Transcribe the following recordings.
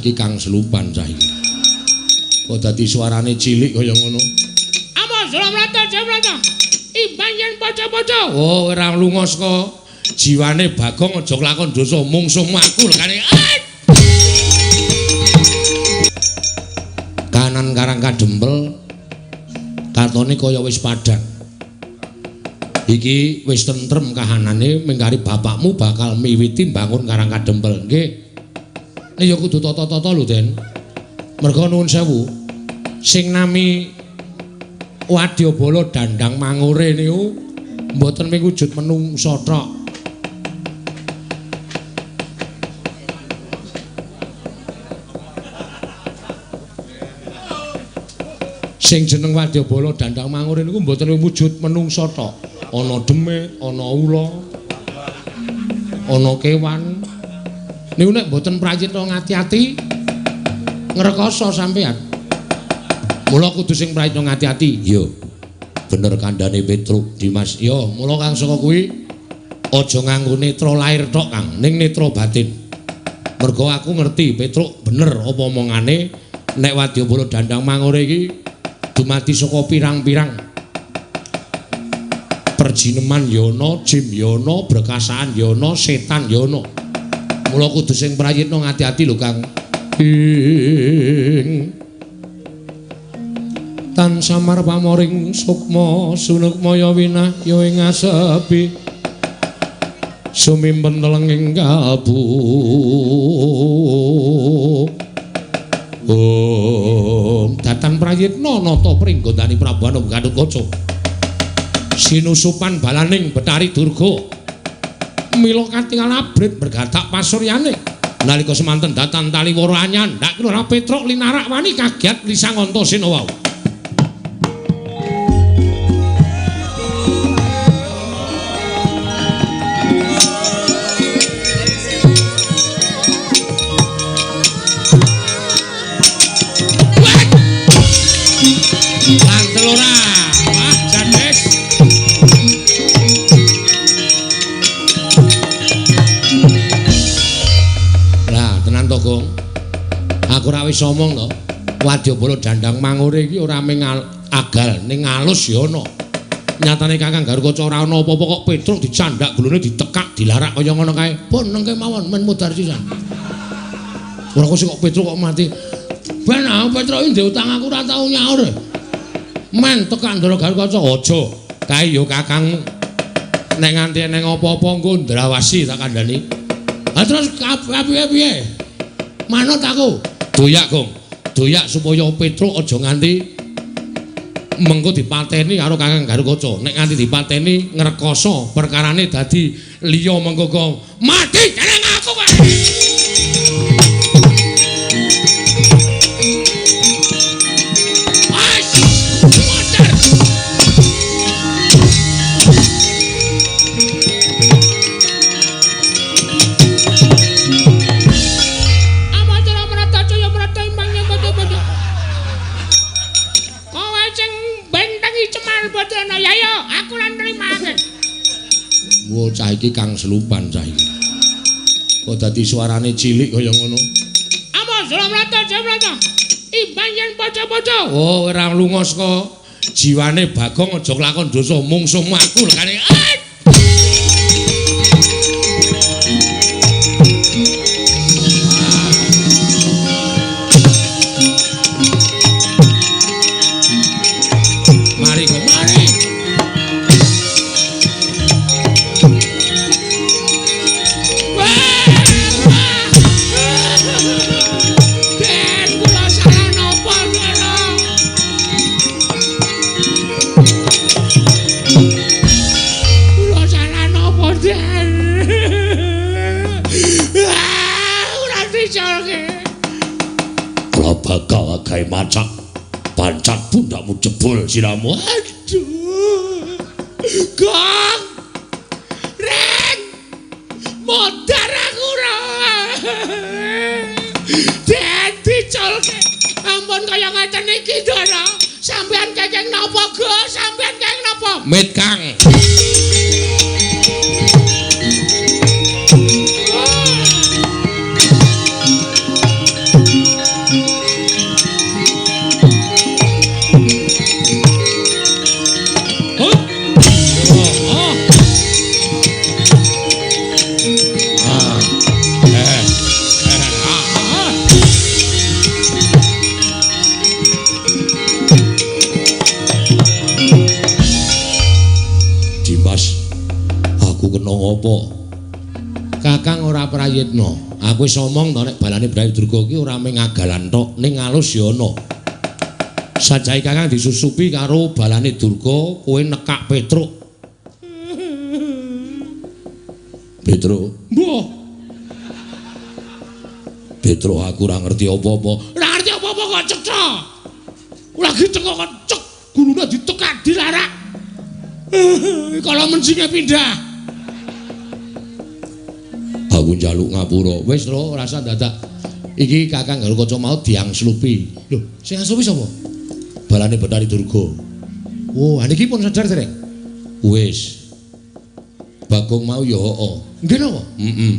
iki kang selupan cah iki. Kok dadi suarane cilik kaya ngono. Amos Surabrata Jabrata. Imbang yen poco-poco. Oh, ora lunga saka jiwane Bagong aja kelakon dosa mungsuhmu aku lekane. Kanan Karang Kadempel katone kaya wis padhang. Iki wis tentrem kahanane mengkari bapakmu bakal miwiti mbangun Karang Kadempel. Nggih. Ya kudu tata-tata lho, Den. Merga nuwun sewu. Sing nami Wadyabala Dandang Mangure niku mboten mung wujud menungsa tok. Sing jeneng Wadyabala Dandang Mangure niku mboten mung wujud menungsa tok. Ana demit, ana ula, ana kewan. Niku nek mboten prayitna ngati-ati ngrekoso sampean. Mula kudu sing prayitna ngati-ati. Iya. Bener kandhane Petruk Dimas. Ya, mula kang saka kuwi aja nganggo netra lair tok, Kang, ning netra batin. Mergo aku ngerti Petruk bener apa omongane nek Wadyabala Dandang Mangure iki dumadi saka pirang-pirang perjineman ya ana, jim ya ana, brekasaan ya ana, setan ya ana. Mula kudu sing prayitna ngati-ati lho, Kang. Ing tan samar pamoring sukma sunukmaya winahya ing asepi sumimpen telenging kalbu. Om datan prayitna nata pringgondani Prabu Anom Gatotkaca sinusupan balaning Betari Durga mila katingal abrit bergatak pasuryane nalika semanten datan taliworo anyandak Lurah Petruk linarak wani kagiat lisang Antasena wau. Aku ora wis omong to. Wadyabala Dandang Mangure iki ora mung agal ning alus ya ana. Nyatane Kakang Garukaca ora ana apa-apa kok Petruk dicandak gulune ditekak dilarak kaya ngono kae. Pun nengke mawon men mudhar sisan. Ora kok sik kok Petruk kok mati. Ben aku Petruk iki ndek utang aku ora tau nyaur. Men tekak Ndara Garukaca aja. Kae ya kakangmu. Nek nganti eneng apa-apa engko ndrawasi tak kandhani. Ha terus piye-piye? Manut aku. Doyak, Gong. Doyak supaya Petruk aja nganti mengko dipateni karo Kakang Garukaca. Nek nganti dipateni ngrekoso perkarane dadi liya mengko kok mati jeneng aku wae. Cah iki kang selupan cah iki. Kok dadi suarane cilik kaya ngono. Amos Surabrata Jabrata. Imbang yen poco-poco. Oh, ora lunga saka jiwane Bagong aja kelakon dosa mungsuhmu aku lekane. Mari kok mari. Gawe macak pancat pundakmu jebol siramu. Aduh, Gong Reng modar aku ora den diculke. Ampun kaya ngeten iki Ndara. Sampeyan kekeng napa, Go? Sampeyan kekeng napa? Mit Kang. kena ngopo? Kakang ora prayitna. Aku wis omong to nek balane Bathari Durga iki ora mung agalan tok, ning alus ya ana. Sajae Kakang disusupi karo balane Durga, kowe nekak Petruk. Petruk, mbuh. Petruk aku ora ngerti apa-apa. Ora ngerti apa-apa kok cetha. Lagi teko kok cek gulune ditekak dilarak. Kalau mencinge pindah. Aku njaluk ngapura. Wis lho, rasa dadak. Iki Kakang Garukaca mau diangslupi. Lho, sing angslupi sapa? Balane Bathari Durga. Oh, niki pun sadar dereng? Wis. Bagong mau ya heeh. Nggih napa? Heeh.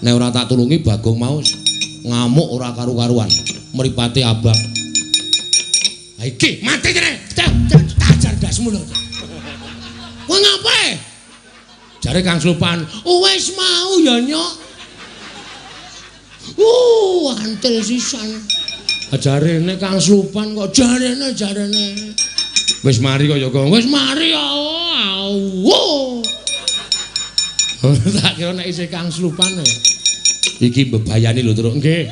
Nek ora tak tulungi Bagong mau ngamuk ora karu-karuan. Mripate abang. Ha iki mati kene. Tajar ndasmu lho. Kowe ngapae? Jare Kang Slupan, wis mau ya nyok. Antil sisan. Jarene Kang Slupan kok jarene jarene. Wis mari kok ya, Kang. Wis mari ya. Tak kira nek isih Kang Slupan. Iki mbebayani lho, Truk. Nggih.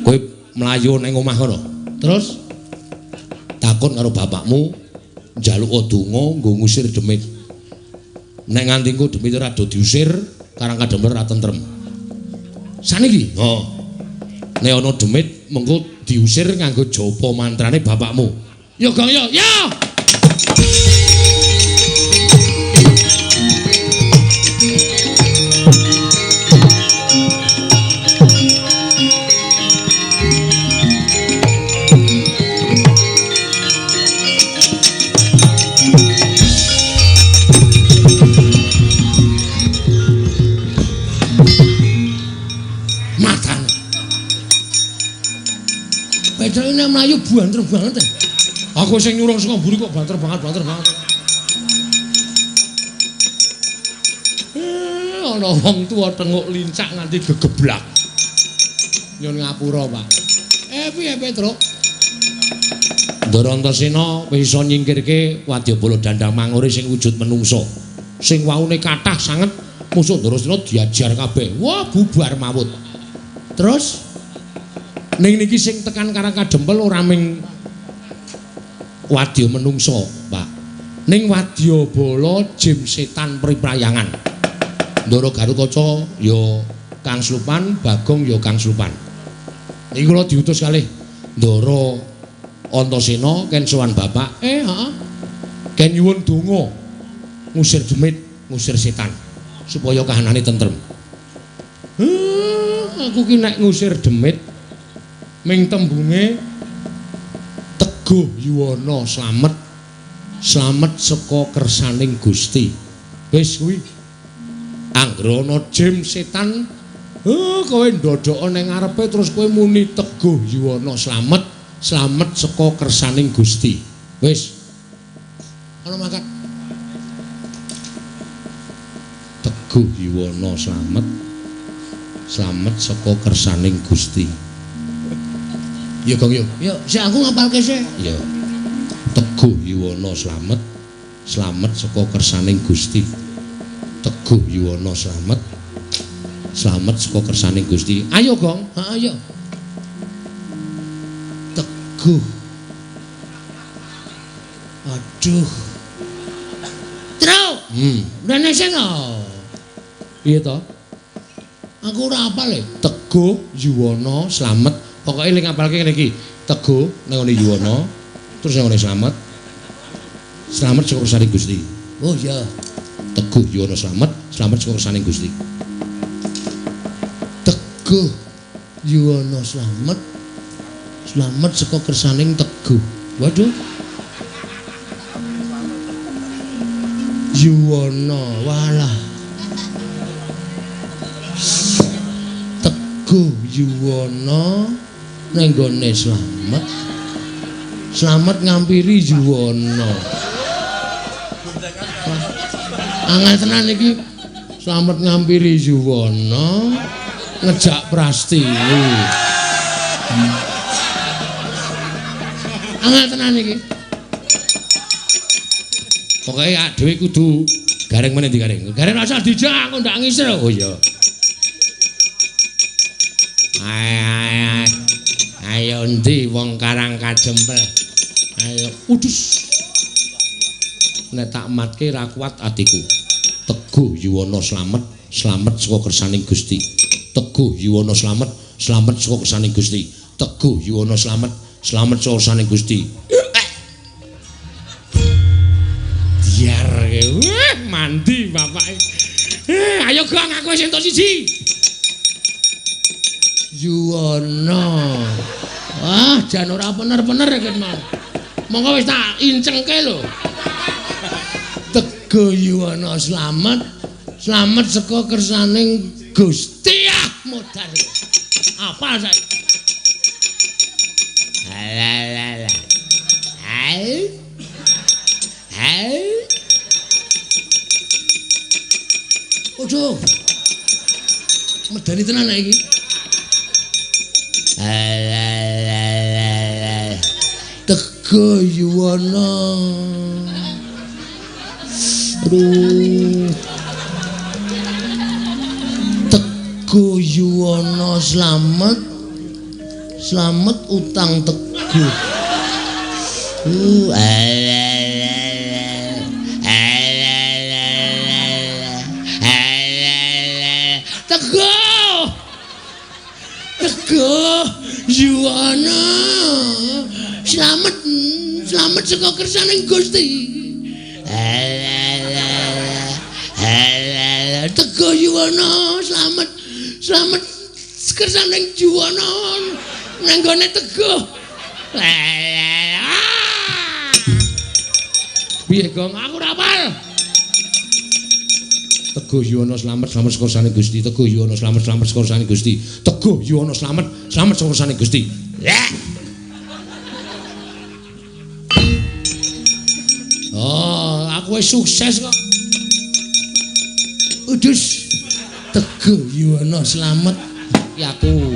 Kowe mlayu ning omah kono. Terus takon karo bapakmu njaluk donga nggo ngusir demit. Nek nganti engko demit ora do diusir, Karang Kadempel ora tentrem. Saniki? Heeh. Nek ana demit mengko diusir nganggo japa mantrane bapakmu. Ya Gong ya. Ya. Ini mlayu banter banget. Aku sing nyurung saka mburi kok banter banget, banter banget. Ana wong tuwa tenguk lincak nganti gegeblak. Nyun ngapura, Pak. Piye Petruk? Ndara Antasena wis iso nyingkirke wadyabala Dandang Mangure sing wujud menungsa. Sing waune kathah sanget musuh Ndarasena diajar kabeh. Wah, bubar mawut. Terus ning niki sing tekan Karang Kadempel ora ming wadya menungsa, Pak. Ning wadyabala jim setan priprayangan. Ndara Garukaca ya Kang Slupan, Bagong ya Kang Slupan. Niki kula diutus kalih Ndara Antasena ken sowan bapak. Heeh. Ken nyuwun donga ngusir demit, ngusir setan supaya kahanane tentrem. Aku ki nek ngusir demit ming tembunge teguh yuwana slamet, slamet saka kersaning Gusti. Wis kuwi. Anggere ana jim setan, kowe ndodhoka ning ngarepe terus kowe muni teguh yuwana slamet, slamet saka kersaning Gusti. Wis. Ana mangkat. Teguh yuwana slamet, slamet saka kersaning Gusti. Ya Gong yo. Yo, sik aku ngapalke sik. Ya. Teguh yuwana slamet, slamet saka kersaning Gusti. Teguh yuwana slamet, slamet saka kersaning Gusti. Ayo Gong, heeh yo. Teguh. Aduh. Truk. Rene sing. Piye to? Aku ora apal e. Teguh yuwana slamet. Pokoke ling ngapalke ngene iki. Teguh nang ngene yuwana, terus nang ngene slamet. Slamet saka kersaning Gusti. Oh iya. Teguh yuwana slamet, slamet saka kersaning Gusti. Teguh yuwana slamet, slamet saka kersaning Teguh. Waduh. Yuwana walah. Teguh yuwana nang nggone slamet, slamet ngampiri yuwana. Angel tenan iki. Slamet ngampiri yuwana ngejak Prastiwi. Angel tenan iki. Pokoke awake dhewe kudu Gareng meneh ndi gareng? Gareng rasa dijak aku ndak ngisir. Oh iya. Ayo, ayo endi wong Karang Kajempel? Ayo udus. Nek tak matke ra kuat atiku. Teguh Yuwana slamet, slamet saka kersaning Gusti. Teguh Yuwana slamet, slamet saka kersaning Gusti. Teguh Yuwana slamet, slamet saka kersaning Gusti. Diar mandi bapake. Ayo Gong, aku wis entuk siji. Yuwana. Wah, jan ora bener-bener iki mau. Monggo wis tak incengke lho. Teguh Yuwana slamet, slamet saka kersaning Gusti. Ah, modar. Apal saiki. Alah. Hai. Hai. Aduh. Medeni tenan iki. Alah. Teguh Yuwana. Aduh. Teguh Yuwana slamet, slamet utang teguh. Teguh, Teguh Yuwana slamet, slamet saka kersaning Gusti. Teguh Yuwana slamet, slamet kersaning Yuwana nang gone Teguh. Piye Gong, aku ora hafal. Teguh Yuwana slamet, slamet saka kersaning Gusti. Teguh Yuwana slamet, slamet saka kersaning Gusti. Teguh Yuwana slamet, slamet saka kersaning Gusti. Oh, aku wis sukses kok. Udus. Teguh Yuwana slamet iki aku.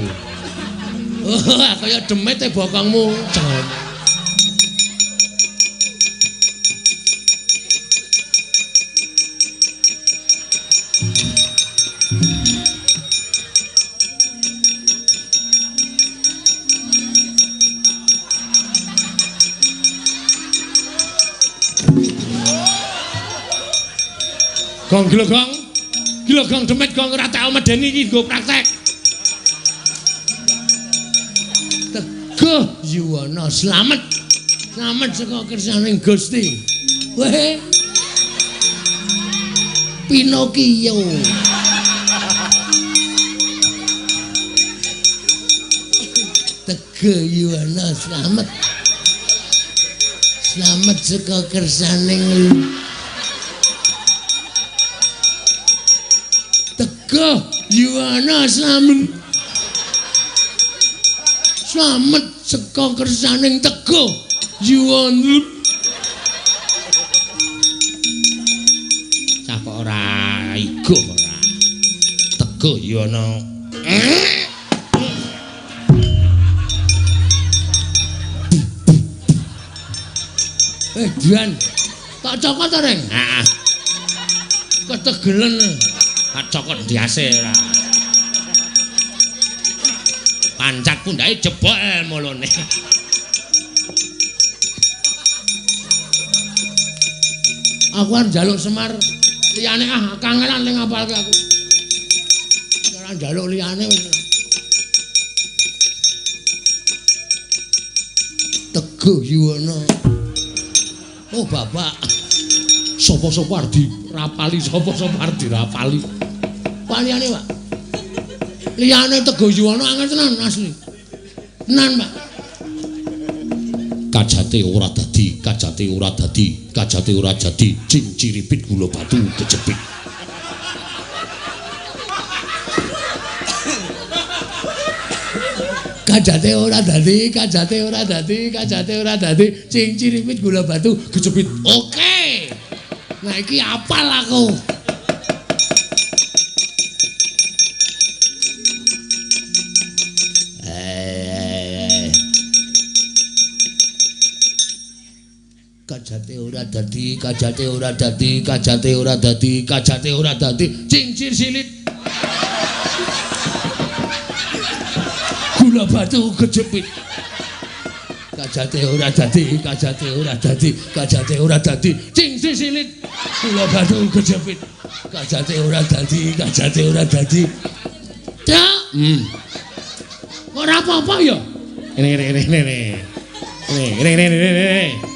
Oh, kaya demit e bokongmu. Gong gila gong. Gila gong demit gong ora tau medeni iki nggo praktek. Teguh Yuwana slamet. Slamet saka kersaning Gusti. Weh. Pinocchio. Teguh Yuwana slamet. Slamet saka kersaning Teguh Yuwana slamet. Slamet saka kersaning Teguh Yuwana. Cah kok ora iguh ora. Teguh Yuwana. Juan. Tak cokot to, Reng? Heeh. Ketegelen. Tak cokot ndiase ora. Pancat pundhake jebol mulune. Aku arep njaluk Semar liyane ah kangelan ning ngapalke aku. Ora njaluk liyane wis. Teguh Yuwana. Oh bapak, sapa-sapa arep dirapali, sapa-sapa arep dirapali. Pak liyane, Pak. Liyane Teguh Yuwana angel tenan asli. Tenan, Pak. Kajate ora dadi, kajate ora dadi, kajate ora jadi, cing ciripit gula batu kejepit. Kajate ora dadi, kajate ora dadi, kajate ora dadi, cing ciripit gula batu kejepit. Oke. Nah iki apal aku. Kajate ora dadi, kajate ora dadi, kajate ora dadi, kajate ora dadi, cincir silit. Gula batu kejepit. Kajate ora dadi, kajate ora dadi, kajate ora dadi, cincir silit. Gula batu kejepit. Kajate ora dadi, kajate ora dadi. Cak. Ora apa-apa ya. Ngene ngene ngene. Ngene ngene ngene ngene.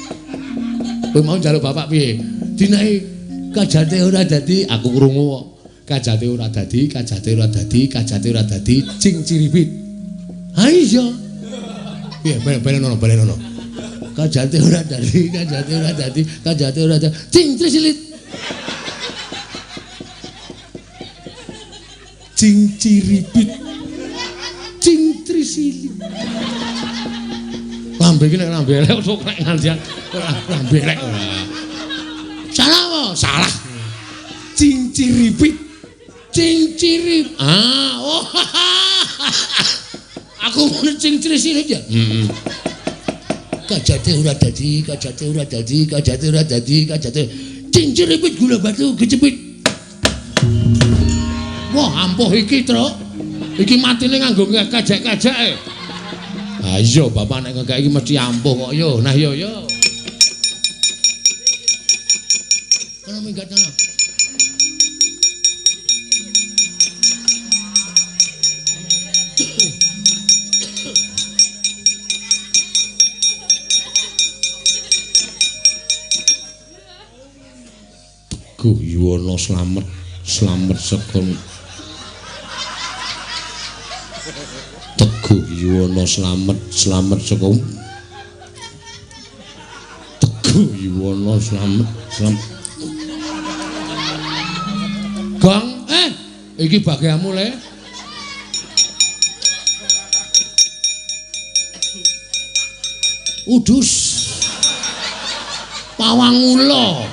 Kowe mau njaluk bapak piye? Dinae kajate ora dadi, aku krungu kok. Kajate ora dadi, kajate ora dadi, kajate ora dadi, cing ciripit. Ha iya. Piye balen ono, balen ono. Kajate ora dadi, kajate ora dadi, kajate ora dadi, cing trisilit. Cing ciripit. Cing trisilit. Lambe iki nek lambe elek kok nek ngandian lambe elek ora. Salah apa? Salah. Cinciripit. Cincirip. Ah, oh. Aku muni cincirisilit ya. Heeh. Kajate ora dadi, kajate ora dadi, kajate ora dadi, kajate. Cinciripit gula batu kecepit. Wah, ampuh iki, Truk. Iki matine nganggo kajak-kajake. Ha iya, bapak nek ngekek iki mesti ampuh kok yo. Nah yo yo. Kono minggat ana. Teguh Yuwana slamet, slamet saka Teguh Yuwana slamet, slamet saka Teguh Yuwana slamet, slamet. Gong, iki bagianmu le. Udus. Pawang ula.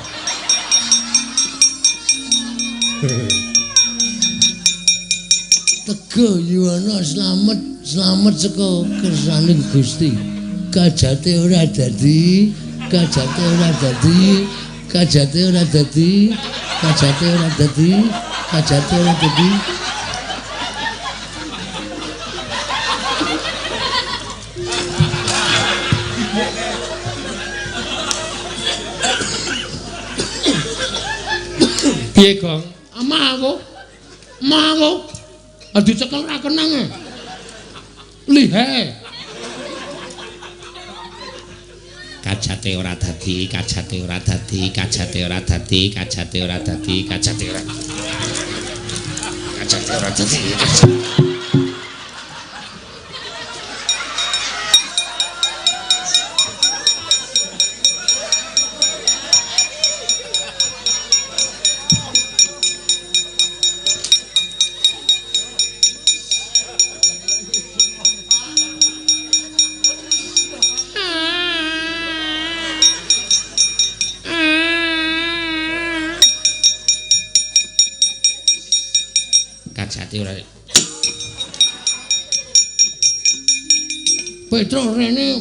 Teguh Yuwana slamet, slamet saka kersaning Gusti. Kajate ora dadi, kajate ora dadi, kajate ora dadi, kajate ora dadi, kajate ora dadi. Piye, Gong? Amah aku. Amah aku. Dicekel ora kenang e. Lihe. Kajate ora dadi, kajate ora dadi, kajate ora dadi, kajate ora dadi, kajate ora. Kajate ora dadi. Kajate ora. Petro rene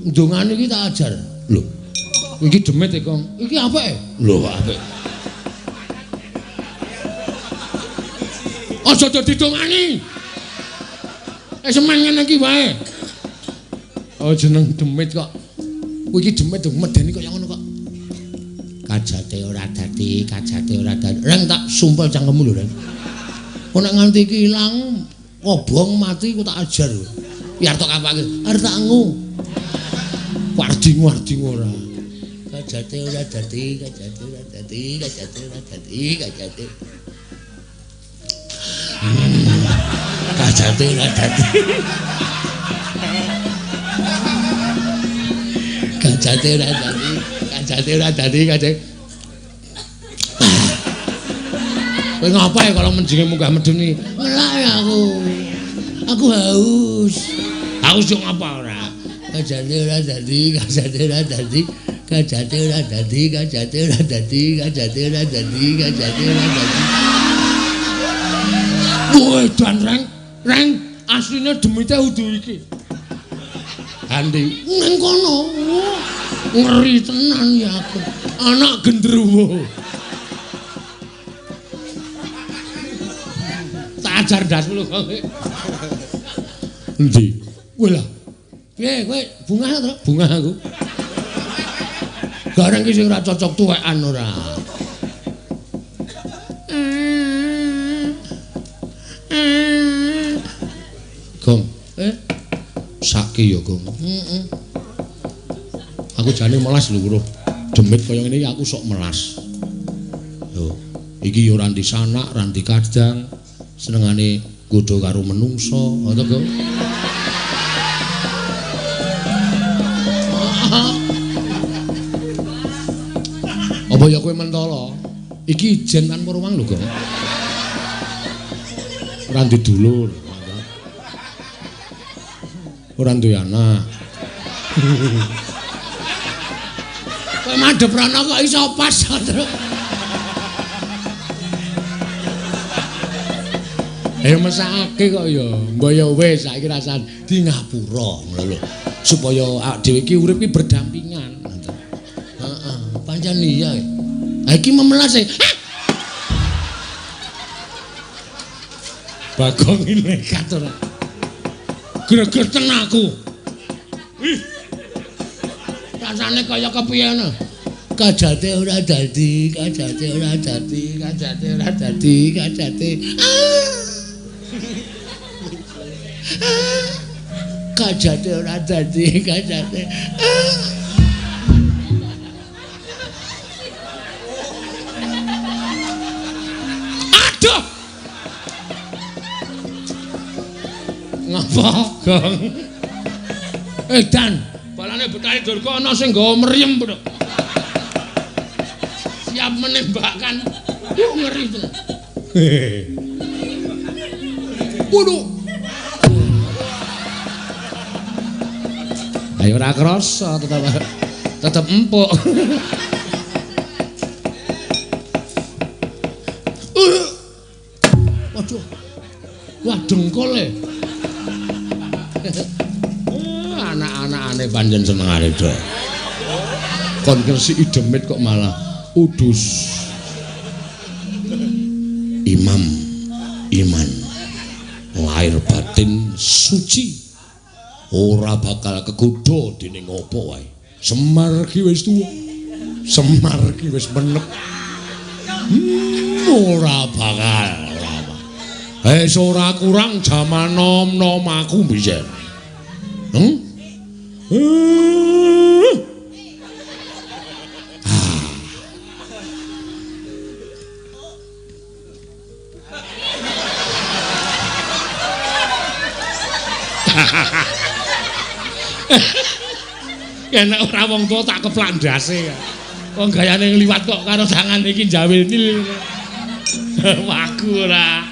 ndongane iki tak ajar. Lho. Iki demit e, Kong. Iki apik? Lho, apik. Aja dadi dongani. Semen ngene iki wae. Oh, jeneng demit kok. Iki demit medeni kaya ngono kok. Kajate ora dadi, kajate ora dadi. Reng tak sumpel cangkemmu lho, Reng. Kok nek nganti iki ilang, kobong mati ku tak ajar. Biar tok kapake, arep tak ngu. Warding-warding ora. Kajate ora dadi, kajate ora dadi, kajate ora dadi, kajate. Kajate ora dadi. Kajate ora dadi, kajate ora dadi, kajate. Kowe ngapa ya kalau menjinge munggah medun iki? Ngelak ya aku. Aku haus. Haus yo ngapa ora? Kajate ora dadi, kajate ora dadi, kajate ora dadi, kajate ora dadi, kajate ora dadi, kajate ora dadi. Woi, dan reng, reng asline demite udu iki. Andi nang kono. Ngeri tenan ya aku. Anak gendruwo. Tak ajar ndasmu lho kok. Endi? Kowe lah. Piye kowe bungah to? Bungah aku. Gareng ki sing ora cocok tuwekan ora. Gong. Saki ya, Gong. Heeh. Aku jane melas lho, Bro. Demit kaya ngene iki aku sok melas. Lho, iki ya ora ndi sanak, ora ndi kadang. Senengane nggodha karo menungsa, ngono to, Gong? Apa ya kowe mentala? Iki ijen tanpa ruang lho, Gong. Ora ndi dulur. Ora duwe anak. Kowe madhep rono kok iso pas, Truk. Mesake kok ya. Mbok ya wis saiki rasane di ngapura ngono lho. Supaya awak dhewe iki urip iki berdampingan. Heeh, pancen iya. Ha iki memelas e. Bagong iki nekat ora. Gregeten aku. Ih. Rasane kaya kepiye ngono? Kajate ora dadi, kajate ora dadi, kajate ora dadi, kajate. Kajate ora dadi, kajate. Aduh. Ngapa, Gong? Dan balane Betari Durga ana sing nggawa mriyem, Bro. Siap menembakkan. Ngeri tenan. Waduh. Ayo ora krasa, tetep empuk. Waduh. Wah, dengkul e. Anak-anakane pancen senengane do. Kon ngresiki demit kok malah udus. Imam iman lahir batin suci ora bakal kegodha dening apa wae. Semar ki wis tuwa. Semar ki wis menep. Ora bakal ora. Wis ora kurang jaman nom-nom aku biyen. Nek ora wong tuwa tak keplak ndase. Wong gayane ngliwat kok karo tangane iki njawil nil. Waku ora.